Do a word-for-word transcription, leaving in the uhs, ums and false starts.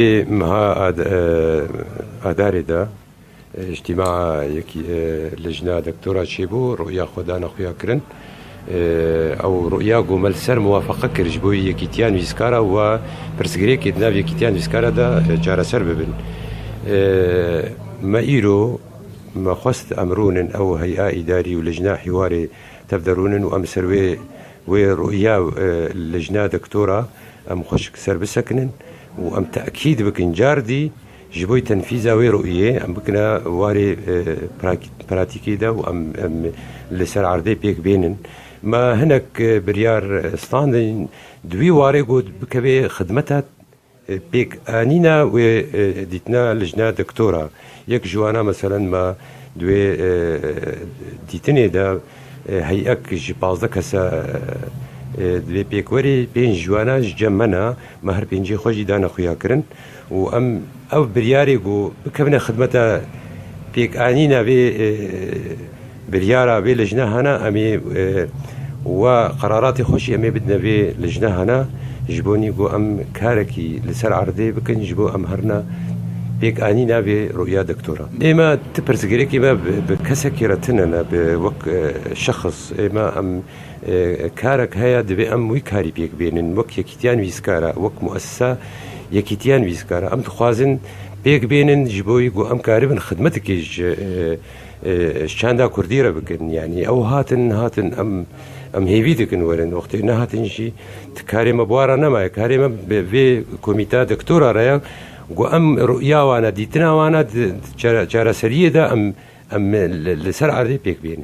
Ê meha Ad-, e, Adarê de, e, îctîmaa yekî, e, lijna doktora çêbû, rûya xwe dane xuya kirin. E, ew rûya ku me li ser muwafeqe kir ji bo yekîtiya nivîskara û pirsgirêkê di nav yekîtiya nivîskara de, e, çareser bibin. E, me îro, me xwest em rûnin ew hey'a îdarî û lijna hîwarê tev de rûnin û em ser wê, wê rûya, e, lijna doktora em xweşik ser bisekinin û em tekîd bikin cardî ji bo tenfîza wê rûyê em bikine warê, e, prak-, pratîkê de û em, em li ser erdê pêk bênin. Me hinek, e, biryar, e, standin di wî warê got bikeve xidmeta, e, pêkanîna wê, e, dîtina lijna doktora. Yek ji wana meselen me di wê, e, dîtinê de, e, heyek ji pazdeh kesa, e, e, divê pêk werê, pênc ji wana ji cem me ne, me her pêncê xwe jî dane xuya kirin û em ev biryarê ku bikevine xidmeta pêkanîna vê, e, biryara vê lijna hene, em ê, e, we qeraratê xwe jî em ê bidine vê lijna hene, ji bo nî ku em karekî li ser erdê bikin, ji bo em herine pêkanîna vê rûya doktora. Ême ti pirsgirêkê me bi, bi kesekî re tune ne, bi wek, e, şexs, ême em, e, karek heye, divê em wî karî pêk bênin, wek yekîtiya nivîskara, wek muessisa yekîtiya nivîskara. Em dixwazin pêk bênin ji bo wî ku em karibin xidmetekê ji, e, e, ji çanda kurdî re bikin. Yanî ew hatin, hatin em, em hêvî dikin werin. Wextê nehatin jî ti karê me bi wan re nemaye. Karê me bi vê komîta doktora re ye. Ku em rûya wane, dîtina wane di, di çare-, çareseriyê de em, em li, li ser erdê pêk bênin.